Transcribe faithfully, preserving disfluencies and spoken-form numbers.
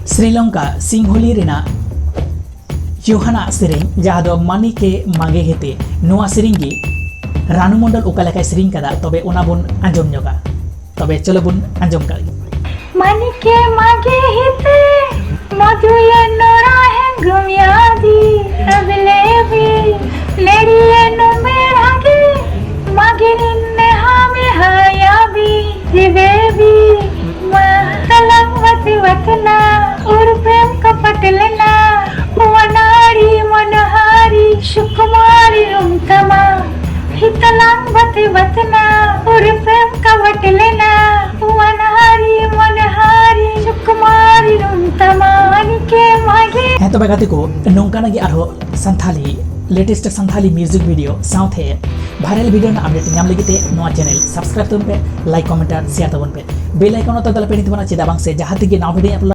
ᱥᱨᱤᱞᱚᱝᱠᱟ ᱥᱤᱝᱦᱚᱞᱤ ᱨᱮᱱᱟᱜ ᱡᱳᱦᱟᱱᱟᱜ ᱥᱮᱨᱮᱧ, ᱡᱟᱦᱟᱸ ᱫᱚ ᱢᱟᱱᱤ ᱠᱮ ᱢᱟᱜᱮ ᱦᱮᱛᱮ, ᱱᱚᱣᱟ ᱥᱮᱨᱮᱧ ᱜᱮ ᱨᱟᱱᱩ ᱢᱚᱱᱰᱚᱞ ᱚᱠᱟ ᱞᱮᱠᱟᱭ ᱥᱮᱨᱮᱧ ᱠᱟᱫᱟ, ᱛᱚᱵᱮ ᱚᱱᱟ ᱵᱚᱱ ᱟᱸᱡᱚᱢ ᱧᱚᱜᱟ᱾ ᱛᱚᱵᱮ ᱪᱚᱞᱚ ᱵᱚᱱ ᱟᱸᱡᱚᱢ ᱠᱟᱜ ᱜᱮ᱾ ᱢᱟᱱᱤ ᱠᱮ ᱢᱟᱜᱮ ᱦᱮᱛᱮ, ᱢᱚᱫᱷᱩᱭᱮ ᱱᱚᱨᱟ ᱦᱮᱸᱜᱩᱢ ᱭᱟᱫᱤ, ᱟᱵᱞᱮ ᱵᱤ, ᱱᱮᱲᱤᱭᱮ ᱱᱩᱢᱮᱨᱟᱜᱮ, ᱢᱟᱜᱮ ᱱᱤᱱᱱᱮ ᱦᱟᱢᱮ ᱦᱟᱭᱟᱵᱤ, ᱡᱤᱵᱮᱵᱤ, ᱢᱟ ᱛᱟᱞᱟᱝ ᱵᱟᱛᱤ ᱵᱟᱛᱱᱟ, ᱩᱨᱯᱮᱢ ᱠᱟᱯᱟᱴ ᱞᱮᱱᱟ, ᱣᱟᱱᱟᱨᱤ ᱢᱚᱱᱦᱟᱨᱤ, ᱥᱩᱠᱩᱢᱟᱨᱤ ᱨᱩᱢᱛᱟᱢᱟ, ᱦᱤᱛᱟᱞᱟᱝ ᱵᱟᱛᱤ ᱵᱟᱛᱱᱟ, ᱩᱨᱯᱮᱢ ᱠᱟᱯᱟᱴ ᱞᱮᱱᱟ, ᱣᱟᱱᱟᱨᱤ ᱢᱚᱱᱦᱟᱨᱤ, ᱥᱩᱠᱩᱢᱟᱨᱤ ᱨᱩᱢᱛᱟᱢᱟ, ᱢᱟᱱᱤ ᱠᱮ ᱢᱟᱜᱮ᱾ ᱦᱮᱸ ᱛᱚᱵᱮ ᱜᱟᱛᱮ ᱠᱚ, ᱱᱚᱝᱠᱟᱱᱟᱜ ᱜᱮ ᱟᱨᱦᱚᱸ Santali, latest Santali music video ᱥᱟᱶᱛᱮ viral video ᱨᱮᱱᱟᱜ update ᱧᱟᱢ ᱞᱟᱹᱜᱤᱫ ᱛᱮ ᱱᱚᱣᱟ channel subscribe ᱛᱟᱵᱚᱱ ᱯᱮ, like, comment ᱟᱨ share ᱛᱟᱵᱚᱱ ᱯᱮ᱾ Bell icon ᱚᱛᱟ ᱫᱟᱞᱮ ᱯᱮ ᱱᱤᱛ ᱵᱚᱱᱟ, ᱪᱮᱫᱟᱜ ᱵᱟᱝ ᱥᱮ ᱡᱟᱦᱟᱸ ᱛᱤᱜᱮ ᱱᱟᱣᱟ video upload